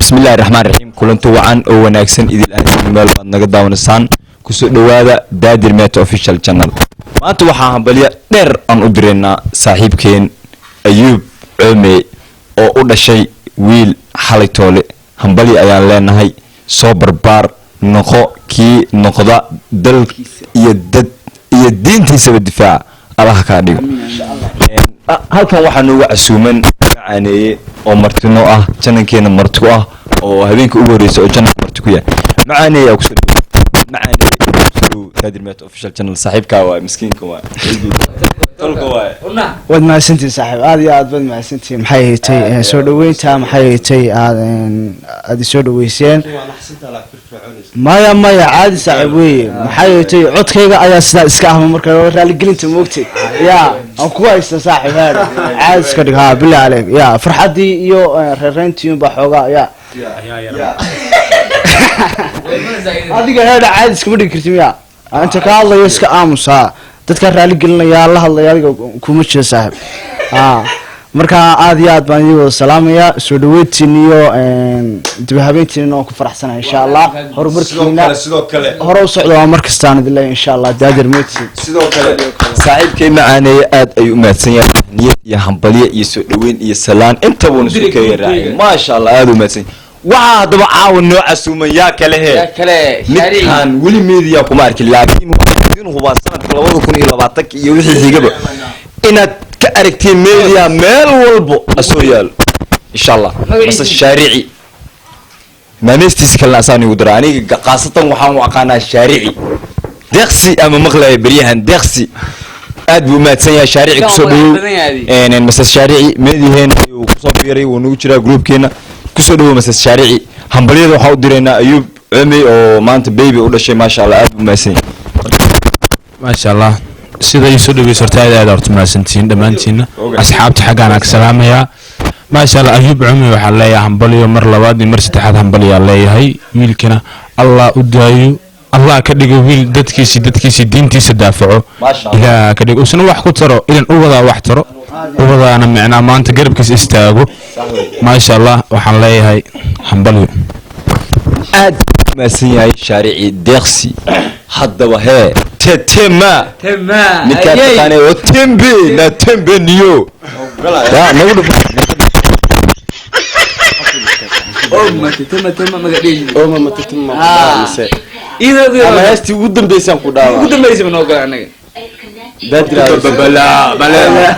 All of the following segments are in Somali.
Bismillahi raxmaan raxiim. Kulanti wacan oo wanaagsan idil ahaantiin, meel baad naga daawanaysaan. Kusoo dhowaada Daadir Meto Official Channel. Maanta waxaa hambalyo dheer aan u direynaa saaxiibkeen Ayuub Coomey oo u dhashay wiil xalay toole. Hambalyo ayaan leenahay. Soo barbaar, noqo kii noqda dal iyo dad iyo diintiisaba difaaca, Allaha kaa dhigo. Halkan waxaa nooga casuuman Macaaneeye oo martino ah, channelkeena marti ku ah, oo habeenka ugu horeysa oo channelka marti ku yahay. Macaaneeye aa kusoo dhawow. Macaaneeye, kusoo dhawow Daadir Meto Official Channel. Saaxiibkaa waay, miskiinka waay, tolka waay. Waad mahadsantihin, saaxiib. Aad iyo aad baad mahadsantihin. Maxay haytay soo dhaweynta? Maxay haytay aad isoo dhaweyseen? Maya, maya, caadi saaxiib weeye. Maxay haytay, codkayga ayaa sidaa iska ahma. Marka raaligelinta moogtay ya aan ku haysta, saaxiib. Haadh caadi iska dhig. Ha, billah caleyk ya farxaddii iyo reereyntii unbaa xoogaa ya adiga. Heedha, caadi iskama dhigi karti miya? Inta ka hadlayo iska aamus. Ha, dadkaa raali gelinayaa la hadlaya, adiga kuma jiro, saaxiib. Ha, marka aad iyo aad baan idin wada salaamayaa. Soo dhaweyntiin iyo dib habeyntiina waan ku faraxsanahay, insha Allah. Horumarkiina Sidoo kale hore u socda waa mar kastaan idin leeyahay, insha Allah. Daadir Meto. Sidoo kale saaxiibkay Macaaneeye aad ayuu u mahadsan yahay. Niyad iyo hambalyo iyo soo dhaweyn iyo salaan intabuuna isku kaya raaciyay. Maasha Allah, aad u mahadsan yahay. Waxaa haddaba caawa noo casuuman yaa kale hee? Kale. Midkaan weli media kuma arkin, laakiin waxaan idin hubaa sanadka 2020ka iyo wixii xigaba inaad ka aragtiin media meel walbo asoo yaalo, insha Allah. Mase Shaarici, maameystiisa kalena asaan igu dara. Aniga khaasatan waxaan u aqaanaa Shaarici Deeqsi ama maqlaya beryahan Deeqsi. Aad buu umahadsan yahay Shaarici. Kusoo dhawow mase Shaarici, meediheena ayuu kusoo biiray, wuu nagu jiraa groupkeena. Kusoo dhawow mase Shaarici. Hambalyada waxaa u diraynaa Ayuub Cumey oo maanta baby u dhashay. Maasha Allah, aad buu umahadsan yahay. Maasha Allah, sida ii soo dhaweysa horta aad aad horta mahadsantihiin dhammaantiinna. Asxaabta xaggaan ag salaamayaa. Maasha Allah, Ayuub Cumi waxaan leeyahay hambalyo mar labaad iyo mar saddexaad, hambalyaa leeyahay. Wiilkana Allah u daayo, Allah ka dhigo wiil dadkiisi diintiisa daafaco. Maasha Allah. Ilaah ka dhigo isna wax ku taro, ilan u wadaa wax taro, u wadaana micnaa maanta garabkiisa istaago. Maasha Allah, waxaan leeyahay hambalyo. Aad buu umahadsan yahay Shaarici Deeqsi. Haddaba hee, tetema midkaa taqaanay oo tembe na tembe niyo ya nagu dhuf. Oma matatuma mise ama heestii ugu dambeysaan ku dhaawaa. Balaa balaa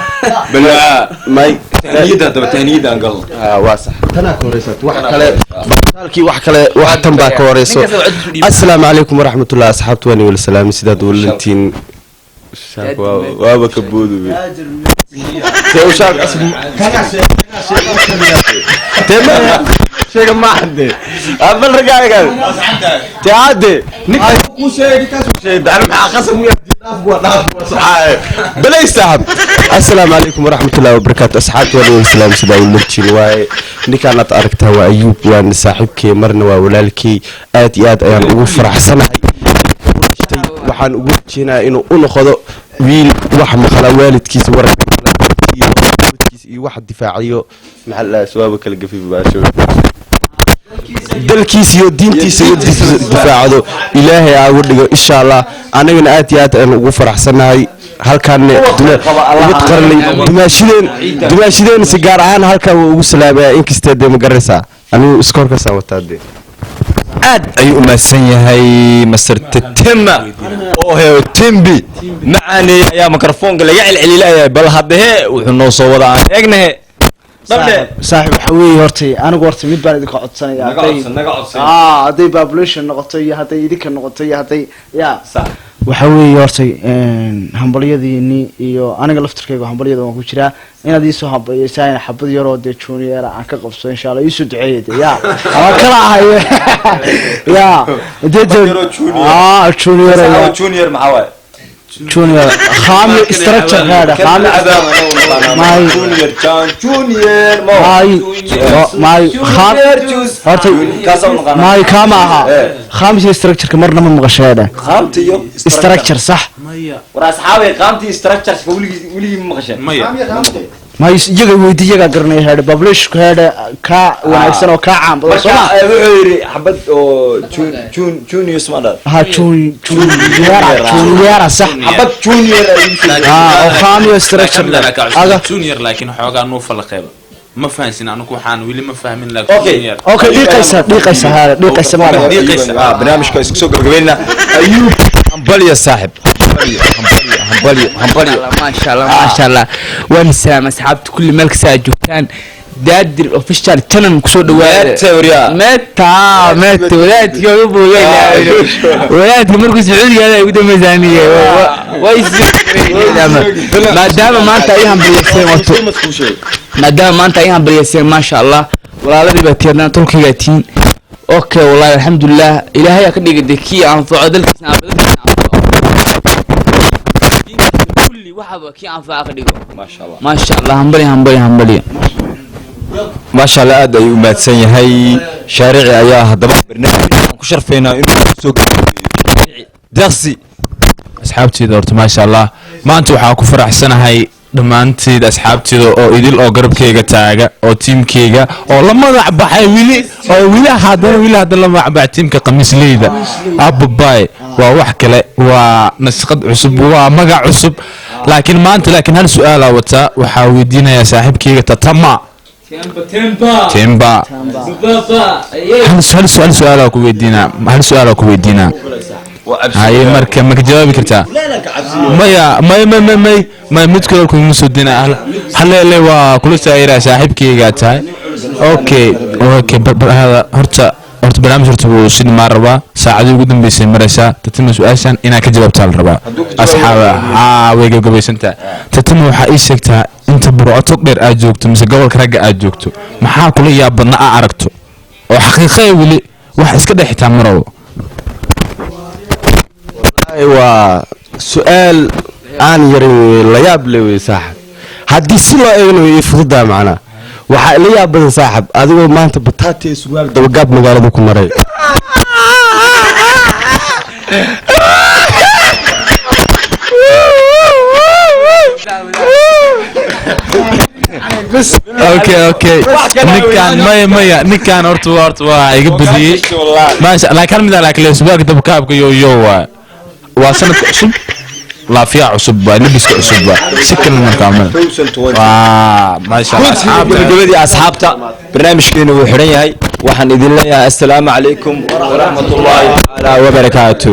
balaa. May. Tahniyada haddaba, tahniyada aan galno. Waa sax, tanaa ka horeysa wax kale, baalkii wax kale, wax tan baa ka horeyso. Assalaamu calaykum waraxmatullah, asxaabtu waan wala salaamay. Sidaad walantiin, waaba ka boodube. See u shaak tema sheega ma hadde abal ragaaga te hadde ninka ku sheegay, ninkaas ku sheegay daan maxaa qasab u yahay? Dhaaf waa dhaaf waa saxaaye balay saaxib. Assalaamu calaykum waraxmatullahi wabarakaatu, asxaabtu waan wala salaamay. Sidaa walantiin waaye, ninkaan aad aragtaa waa Ayuub, waana saaxiibkay, marna waa walaalkay. Aad iyo aad ayaan ugu faraxsanahay. Waxaan ugu rajeynayaa inuu u noqdo wiil wax maqla waalidkiisa, warka iyo waalidkiisa iyo wax difaaciyo. Maxaa la dhahaa, waaba kala gafi baasho, dalkiisa iyo diintiisa iyo difaacdo Ilaahay aagu dhigo, insha Allah. Anagana aad iyo aad ayaan ugu faraxsanahay. Halkaan ugu qarnay dumaashideen, dumaashideen si gaar ahaan halkan waa ugu salaamaya. Inkastee dee ma garanaysaa, anigu iskoorkaasaan wataa dee. Aad ayuu u mahadsan yahay Master Tetema oo heo Tembi. Macaaney ayaa mikrofoonka laga celcelilayahay. Bal haddahee wuxuu noo soo wadaa aan eegnahe dhabdhe. Saaxiib, waxa weeye horta anigu horta mid baan idinka codsanaya. Naga codsan, naga codsan. Hadday population noqoto iyo hadday idinka noqoto iyo hadday ya waxa weeye horta hambalyadiini iyo aniga laftirkayga hambalyada waan ku jiraa inaad iisoo hambalyeysaan xabad yaroo dee junior aan ka qabso, insha Allah. Iisoo duceeya de ya ama kala ahaye ya dee Xabad yaroo junior. Junior ya. Junior maxaa waaye? Junior khami structure gaadha khami. Junior John Junior mo. May may kham horta. Kaasa u naqaanaa. May kama aha. Khamsi structure marna ma maqasheedha? Qaamta iyo structure, sax. War asxaabay, qaamtii structure weligii weligii ma maqasheen? Maya. May, iyaga weydi, iyagaa garanaya heedhe, publishku heedhe kaa wanaagsan oo kaa caan badan, soo ma? Marka wuxuu yidhi xabad oo juniors ma dhan. Ha, junior, junior, sax. Xabad junior ay igu soo Ah, oo khamiyo structure leh aga. Junior, laakiin xoogaa nuu falaqeeba ma fahansin anigu, waxaan weli ma fahmin, laakiin Okay. junior. Okay, dhiiqaysa, dhiiqaysa, heedhe, dhiiqaysa ma laha. Dhiiqaysa. Ah, barnaamijka isku soo gabagabeynaa. Ayuub, hambalyo saaxib, hambalyo, hambalyo, hambalyo, hambalyo. Maasha Allah, maasha Allah, waan salaam asxaabta kulli meel kasta aad joogtaan. Daadir Official Channel kusoo dhawaada. Meeta, waryaa. Meeta, meeta, wadaadkii ugu boogay, wadaadkii markuu Sacuudiga aaday ugu dambaysaaniye way, maadaama maanta ay hambalyeyseen wato, maadaama maanta ay hambalyeyseen, maasha Allah, walaaladii baa tiirnaan, tolkaygaa tihiin. Okay, wallahi alxamdulilah, Ilaahay aa ka dhigay dee kii anfaco dalkiisa, anfaco dalkiisa, anfaco diintiisa, kulli waxaba kii anfaca ka dhigo. Maasha Allah. Maasha Allah, hambali, hambali, hambali. Maasha Allah, aad ayuu u mahadsan yahay. Shaarici ayaa haddaba barnaamijka aan ku sharfaynaa inuu soo gabagabeeyo. Deeqsi. Asxaabteyda horta, maasha Allah, maanta waxaa ku faraxsanahay dhammaanteed asxaabteyda oo idil oo garabkayga taaga oo tiimkayga oo la magac baxay weli oo weli haddana weli haddana la magac baxay tiimka khamiisleyda ababay. Waa wax kale, waa nashqad cusub, waa magac cusub. Laakiin maanta, laakiin hal su-aalaa wataa, waxaa weydiinayaa saaxiibkayga Tatama Timba. Hal su-aalaa ku weydiinaa, hal su-aalaa ku weydiinaa. Haye, marka ma ka jawaabi kartaa? Maya, may, may, may, may, may, mid kale kuma soo dina. Haleele waa kula saayiraa, saaxiibkaygaa tahay. Okay, hada horta barnaamij horta wuu si dhimaa rabaa, saacadii ugu dambeysay maraysaa. Tatima, su-aashan inaad ka jawaabtaa la rabaa. Asxaaba haa, way gabgabaysantaa. Tatima, waxaa ii sheegtaa inta Burco tog dheer aad joogto mise gobolka ragga aad joogto, maxaa kula yaab badna aa aragto oo xaqiiqaya weli wax iska dhex xitaa marow? Waa su-aal aan yarin wey, la yaab le wey saaxib. Haddii si loo eegna way ii fududaa. Macnaa waxaa ila yaab badan, saaxib, adigoo maanta bataati iyo surwaal dabagaab magaalada ku maray. Okay, ninkaan maya, maya, ninkaan horta waa iga badiyey, maasha. Laakiin hal mid aa, laakiin leesbaag dabkaabka yo yo waa sanadka cusub, laafiya cusub, waa labiska cusub, waa si kale. Markaa male waa maasha Allah, asxaabta. Gabagabadii asxaabta, barnaamijkeenu wuu xidhan yahay. Waxaan idin leeyahay assalaamu calaykum waraxmatullaahi tacaala wabarakaatu.